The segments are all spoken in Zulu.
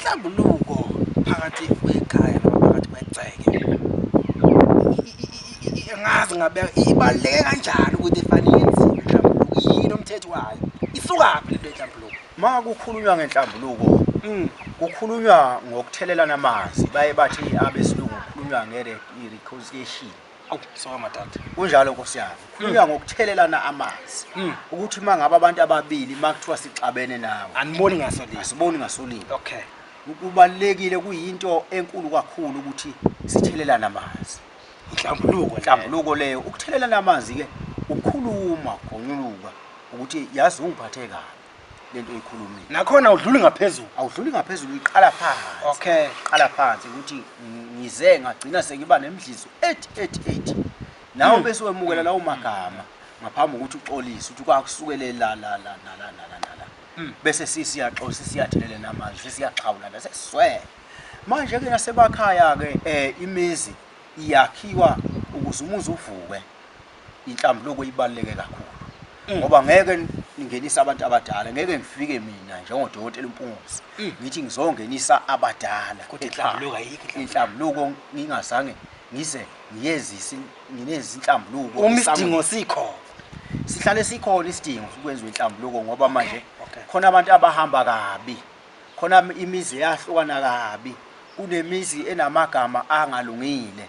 Inhlambuluko phakathi kwekhaya noma phakathi kwegceke angazi ngabe ibaluleke kanjani ukuthi ifanele yenziwe inhlambuluko, yini umthetho wayo, isukaphi lento yenhlambuluko? Ma kukhulunywa ngenhlambuluko kukhulunywa ngokuthelelana amanzi, baye bathi abesilungu kukhulunywa nge-reconciliation. Awu soka madada. Kunjalo nkosi yami, kukhulunywa ngokuthelelana amanzi ukuthi uma ngabe abantu ababili uma kuthiwa sixabene nawe aniboni ngaso linye, asiboni ngasolinye. Okay. Kubalulekile, kuyinto enkulu kakhulu ukuthi sithelelane amanzi. Inhlambuluko. Inhlambuluko leyo, ukuthelelana amanzi ke ukukhuluma, ukugonyuluka ukuthi yazi ungiphathe kabi lento oyikhulumile. Nakhona awudluli ngaphezulu. Awudluli ngaphezulu, uyiqala phansi. Okay. Qala phansi ukuthi ngize ngagcina sengiba nemidlizo ethi ethi ethi. Nawe bese wemukela lawo magama ngaphambi kokuthi uxolise ukuthi kwakusukele la la la nala nala nala. Bese sisiyaxolisa, sisiyathelelana amanzi, sisiyaxhawulana, sesiswele. Manje ke nasemakhaya ke imizi iyakhiwa ukuze umuzi uvuke. Inhlambuluko ibaluleke kakhulu ngoba ngeke ningenise abantu abadala, ngeke ngifike mina njengodokotela uMpungose ngithi ngizongenisa abadala kodwa inhlambuluko ayikho. Inhlambuluko ngingazange ngize ngiyezise nginezinhlambuluko uma isidingo sikho, sihlale sikhona isidingo sokwenziwa inhlambuluko ngoba manje khona abantu abahamba kabi, khona imizi eyahlukana kabi, kunemizi enamagama angalungile,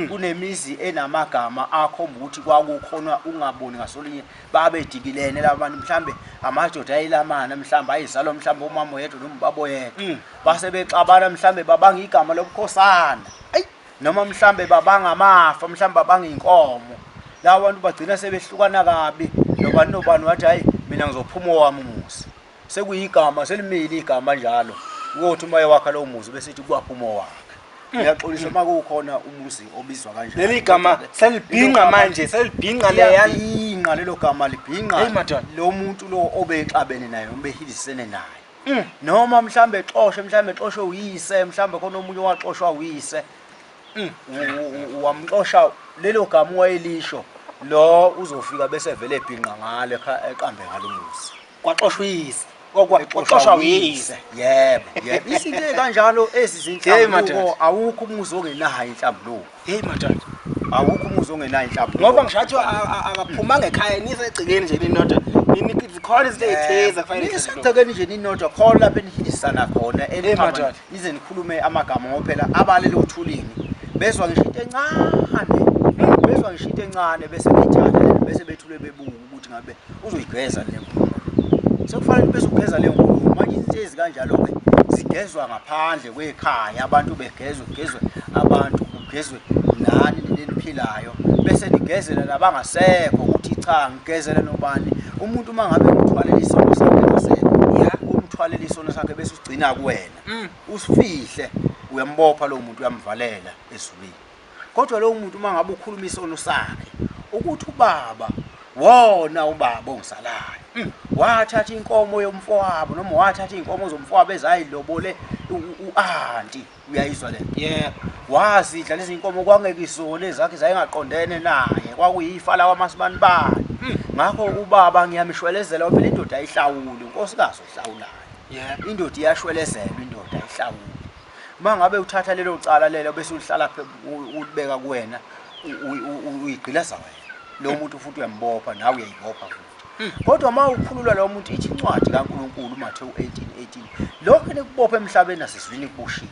kunemizi enamagama akhomba ukuthi kwakukhona ungaboni ngasolinye, babedikilene laba bantu, mhlambe amadoda ayilamana, mhlambe ayizalwa mhlambe umama oyedwa noma ubaba oyedwa, base bexabana, mhlambe babanga igama lobukhosana, noma mhlambe babanga amafa, mhlambe babanga inkomo. Laba bantu bagcina sebehlukana kabi, nobani nobani wathi hayi mina ngizophuma owami umuzi, sekuyigama selimile igama njalo, uyothi uma ewakha lowo muzi bese ethi kwaphuma owakhe. Ngiyaxolisa uma kukhona umuzi obizwa kanjalo. Leli gama selibhinqa manje, selibhinqa leya. Liyabhinqa lelo gama, libhinqa Hey, madoda. lo muntu lo obexabene naye noma behilisene naye. Noma mhlambe exoshe, mhlambe exoshwe uyise, mhlambe khona omunye owaxoshwa uyise. Wamxosha lelo gama wayelisho, lo uzofika bese vele ebhinqa ngalo eqambe ngalo umuzi. Kwaxoshwa uyise. Kwaxoshwa uyise. Yebo, yebo. Izinto ezikanjalo Hey, ezizinhlambuluko, madoda. awukho umuzi ongenayo inhlambuluko. Hey madoda. Awukho umuzi ongenayo inhlambuluko. Ngoba ngisho athi akaphumanga ekhaya nisegcekeni nje ninodwa. Zikhona izinto ezithize kufanele Nisegcekeni nje ninodwa, khona lapho enihilisana khona, Hey, eniqhama- madoda. nize nikhulume amagama ngoba phela abalele othulini bezwa ngisho into encane, bezwa ngisho into encane bese beyithatha lento, bese bethule bebuka ukuthi ngabe uzoyigeza le nkulumo. Sekufanele bese ugeza le nkulumo. Manje izinto ezikanjalo-ke zigezwa ngaphandle kwekhaya, abantu begezwe, kugezwe abantu, kugezwe nani neniphilayo, bese nigezela nabangasekho ukuthi cha ngigezele nobani. Umuntu uma ngabe umthwalela isono sakhe engasekho, umthwalela isono sakhe bese usigcina kuwena, usifihle, uyambopha lowo muntu, uyamvalela ezulwini. Kodwa lowo muntu uma ngabe ukhuluma isono sakhe ukuthi ubaba wona, ubaba ongizalayo wathatha inkomo yomfowabo noma wathatha iy'nkomo zomfowabo ezayilobole u-anti, uyayizwa le? Yebo. Wazidla lezi nkomo, kwangeke izona ezakhe, zayengaqondene naye, kwakuyifa lawa masibanibani. Ngakho ubaba ngiyamshwelezela, phela indoda ayihlawuli, unkosikazi ohlawulayo. Indoda iyashwelezelwa, indoda ayihlawuli. Uma ngabe uthatha lelo cala lelo bese ulihlala ulibeka kuwena, uyigqilaza wena lo muntu, futhi uyambopha nawe, uyayibopha futhi. Kodwa uma ukhulula lo muntu, ithi incwadi kaNkulunkulu uMathewu 18:18, lokho enikubopha emhlabeni nasezulwini kuboshiwe,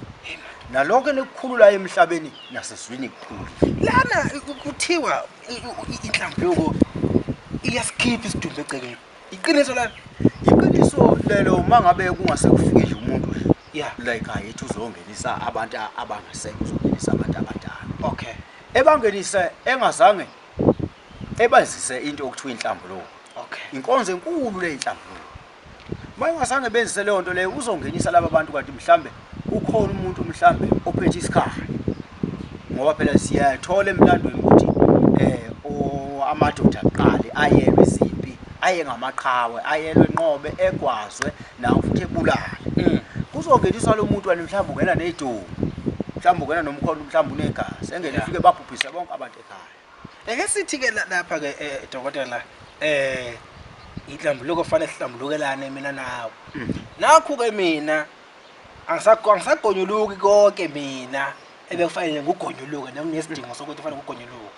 nalokho enikukhulula emhlabeni nasezulwini kukhululile. Lana kuthiwa inhlambuluko iyasikhipha isidumbu egcekeni. Iqiniso lana? Iqiniso lelo. Uma ngabe kungase kufike nje umuntu nje la ekhaya ethi uzongenisa abantu abangasekho, uzongenisa abantu abadala, ebangenise engazange ebazise into okuthiwa inhlambuluko, inkonzo enkulu le inhlambuluko, uma engazange benzise leyo nto leyo, uzongenisa laba bantu kanti mhlambe ukhona umuntu mhlambe ophethe isikhali, ngoba phela siyathola emlandweni ukuthi amadoda aqale ayelwe izimpi, aye ngamaqhawe, ayelwe enqobe, egwazwe nawo futhi ebulale. Kuzongeniswa lo muntu wena, mhlawumbe ungena neziduku, mhlawumbe ungena nomkhonto, mhlawumbe unegazi, engene efike babhubhise bonke abantu ekhaya. Ake sithi-ke lapha-ke dokotela, inhlambuluko fanele sihlambulukelane mina nawe. Nakhu-ke mina Angisagonyuluki konke mina ebekufanele ngugonyuluke nekunesidingo sokuthi kufanele ngugonyuluke.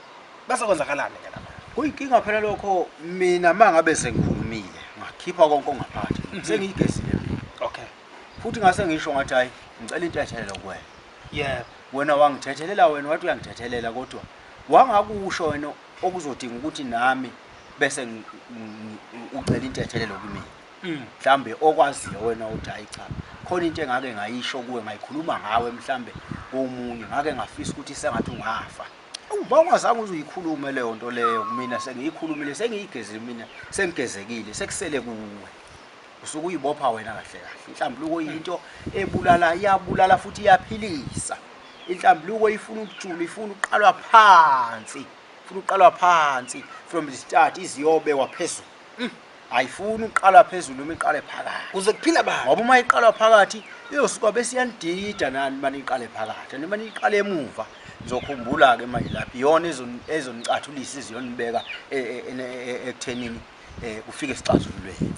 Bese kwenzakalani ke lapha? Kuyinkinga phela lokho, mina uma ngabe sengikhulumile ngakhipha konke ongaphakathi, sengiyigezile mina. Futhi ngase ngisho ngathi hayi, ngicela intethelelo kuwena. Wena wangithethelela, wena wathi uyangithethelela, kodwa wangakusho wena okuzodinga ukuthi nami bese ucela intethelelo kumina. Mhlambe okwaziyo wena uthi hayi cha, khona into engake ngayisho kuwe, ngayikhuluma ngawe mhlambe komunye, ngake ngafisa ukuthi sengathi ungafa. Uma ungazange uze uyikhulume leyo nto leyo kumina, sengiyikhulumile, sengiyigezile mina, sengigezekile, sekusele kuwe. Usuke uyibopha wena kahle kahle. Inhlambuluko yinto ebulala, iyabulala futhi iyaphilisa. Inhlambuluko ifuna ukujula, ifuna ukuqalwa phansi, ifuna ukuqalwa phansi from the start, iziyobekwa phezulu. Ayifuni ukuqalwa phezulu noma iqale phakathi. Kuze kuphila abantu. Ngoba uma iqalwa phakathi iyosuka bese iyanidida nani uma niyiqale phakathi, noma niyiqale emuva. Nizokhumbula-ke manje lapho iyona ezonicathulisa, iziyonibeka ekuthenini kufike esixazululweni.